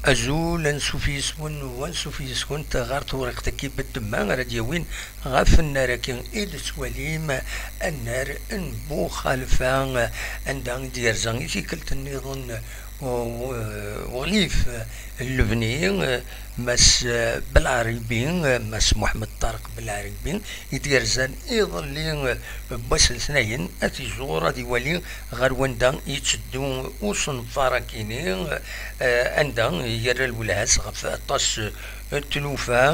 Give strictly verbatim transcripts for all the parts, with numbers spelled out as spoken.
Azul, ansuf yes-wen u ansuf yes-kent ɣer tewriqt-agi beddemma ara d-yawin ɣef nnar-agi i d-tettwalim, annar n Buxalfa, anda i d-yerza i tikkelt nniḍen u-, u-, uɣlif n lebni, Mass Belɛaribi, Mass Muḥemmed Ṭariq Belɛaribi, i d-yerzan iḍelli n wass n letnayen, ad t-iẓur, ad iwali ɣer wanda yetteddu usenfar-akini, eh, anda yerra lwelha-s ɣef aṭas n tlufa.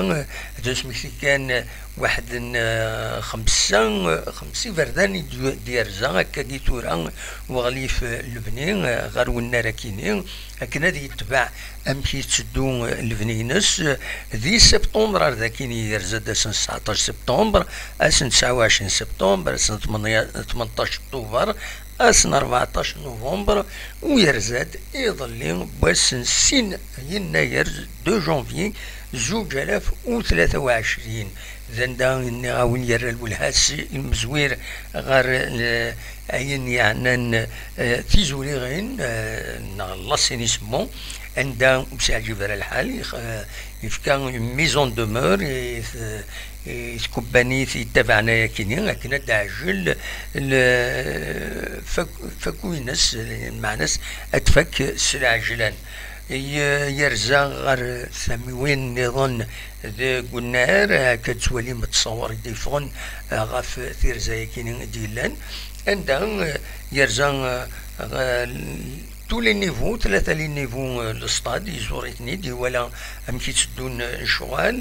D asmekti kan, waḥed n, eh, xemsa, xemsa iberdan i d-, d-yerza akkagi tura uɣlif n lebni, eh, ɣer wennar-akini, akken ad yetbeɛ amek yetteddu lebni-ines. Di septembre ar dakini yerza-d ass n tseɛṭac septembre, ass n tesɛa u ɛecrin septembre, ass n tmenṭac octobre, ass n rbeɛṭac novembre, u yerza-d iḍelli wass n sin yennayer, deux janvier, zuǧ alaf u tlata u ɛecrin. D anda nniɣ-awen yerra lwelha-s i lmezwir ɣer, eh, ayen yeɛnan, eh, tizuriɣin, eh, neɣ l'assainissement, anda ur s-yeɛǧib ara lḥal, yex-, eh, yefka une mise en demeure i t-, i tkebbanit yettabaɛen ayakini akken ad d-teɛjel l-, fak-, faku-ines, lmeɛna-s ad tfak s lɛejlan. Y-, yerza ɣer tamiwin nniḍen deg unnar, akka d-tettwalim ttṣawer i d-yeffɣen, eh, ɣef tirza-yakini i d-yellan, anda, eh, yerza, eh, ɣ-, tous les niveaux, tlata les niveaux, eh, n l'stade, yeẓur-iten-id, iwala amek i tteddun, eh, lecɣal,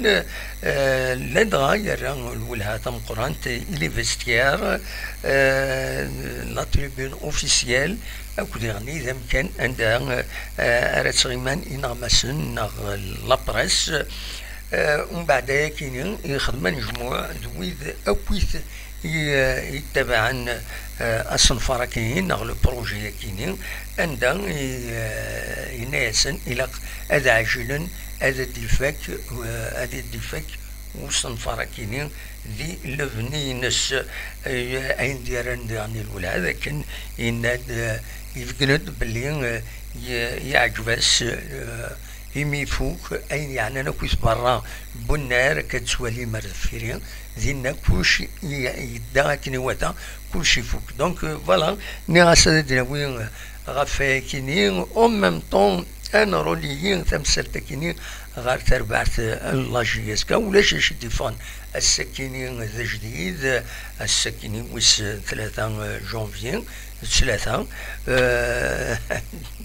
eh, ladɣa yerra lwelha tameqqrant i les vestiaires, eh, la tribune officielle, akked diɣen d amkan anda, eh, ara ttɣiman ineɣmasen neɣ la presse. Eh, umbeɛd ayakini yexdem anejmuɛ d wid akkit i, eh, yettabaɛen, eh, asenfar-akini neɣ le projet-akini, anda i, eh, yenna-yasen ilaq ad ɛejlen, ad d-ifak, eh, ad d-ifak usenfar-akini di lebni-ines. Eh, ayen d-yerran diɣen i lwelha d akken yenna-d, eh, ibeggen-d belli, eh, ye-, yeɛǧeb-as, eh, imi ifuk ayen yeɛnan akkit berra n unnar, akka d-tettwalim ar deffir-i, dinna kullec i-, yedda akken iwata, kullec ifuk. Donc, euh, voilà, nniɣ-as ad d-nawi, euh, ɣef wayakini, en même temps, ad nroliyi tamsalt-akini ɣer terbaɛt, euh, n la J S K, ulac acu d-iffɣen ass-akini d ajdid, ass-akini wis tlata, euh, janvier, d tlata. Euh,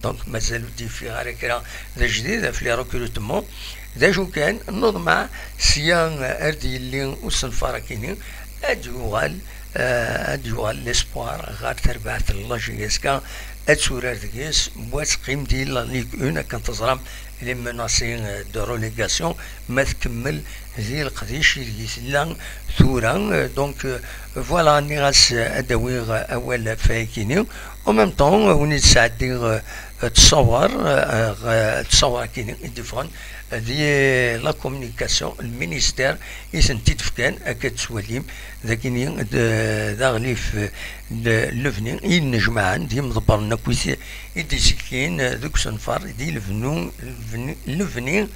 donc, mazal ur d-yeffiɣ ara kra d ajdid ɣef les recrutements. D acu kan, neḍmeɛ sya ar d-yelli usenfar-akini, ad d-yuɣal, euh, ad d-yuɣal l'espoir ɣer terbaɛt n la J S K, ad turar deg-s, wa teqqim di la Ligue un, akken teẓram, les menacés, euh, de relégation, ma tkemmel di leqdic ideg tella tura. Euh, donc, euh, voilà, nniɣ-as, euh, ad d-awiɣ, euh, awal ɣef wayakini. En même temps, euh, win i d-sɛeddiɣ, euh, ttṣawer, euh, ɣ-, ttṣawer-akini i d-iffɣen, euh, di la communication, le ministère i tent-id-fkan, akka d-tettwalim, d akini d, d aɣlif, euh, n lebni i yennejmaɛen d yimḍebbren akkit i d-isikkin, euh, deg usenfar di lebnu-, lebni, lebni,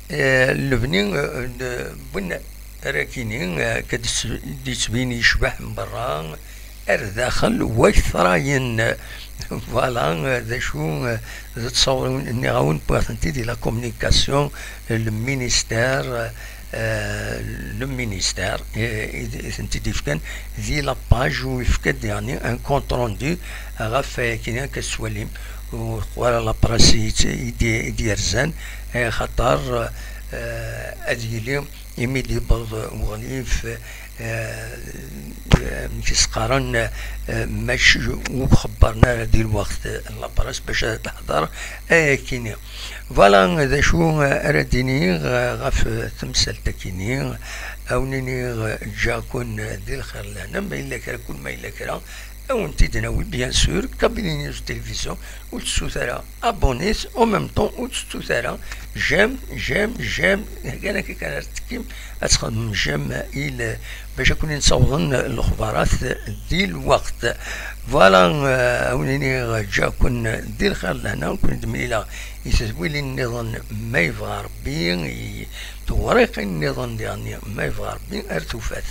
euh, lebni, euh, n unnar-akini, euh, akka d-, d-yettbin yecbeḥ n berra ar daxel wa k-t-rayen. Voilà, euh, d acu, euh, d ttṣawer, nniɣ-awen, wwiɣ-tent-id di la communication, euh, le ministère, euh, le ministère, euh, i, i tent-id-ifkan di la page u yefka-d, yeɛni, un compte rendu ɣef wayakini akka tettwalim. Ur teqqu ara la presse i, i d-, i d-yerzan, eh, xaṭer, eh, ad yili imi d-yewweḍ uɣlif, eh, amek i s-qqaren, eh, mac ur xebbren ara di lweqt la presse bac ad teḥḍer ayakini. Voilà d acu ara d-iniɣ ɣef temsalt-akini. Ad wen-iniɣ ǧǧiɣ-ken di lxir lehna, ma yella kra, kul ma yella kra, Ad wen-t-id-nawi, bien sûr, kabili news télévision, ur tettut ara abonnés, en même temps ur tettut ara j'aime, j'aime, j'aime, kan akka kan ara tettekkim, ad txedmem j'aime il, bac ad ken-in-ssawḍen lexbarat di lweqt. Voilà, euh, ad wen-iniɣ ǧǧiɣ-ken di lxir d lehna, ur ken-id-mlileɣ i tedwilin nniḍen ma yebɣa Rebbi, i tewriqin nniḍen diɣen ma yebɣa Rebbi, ar tufat.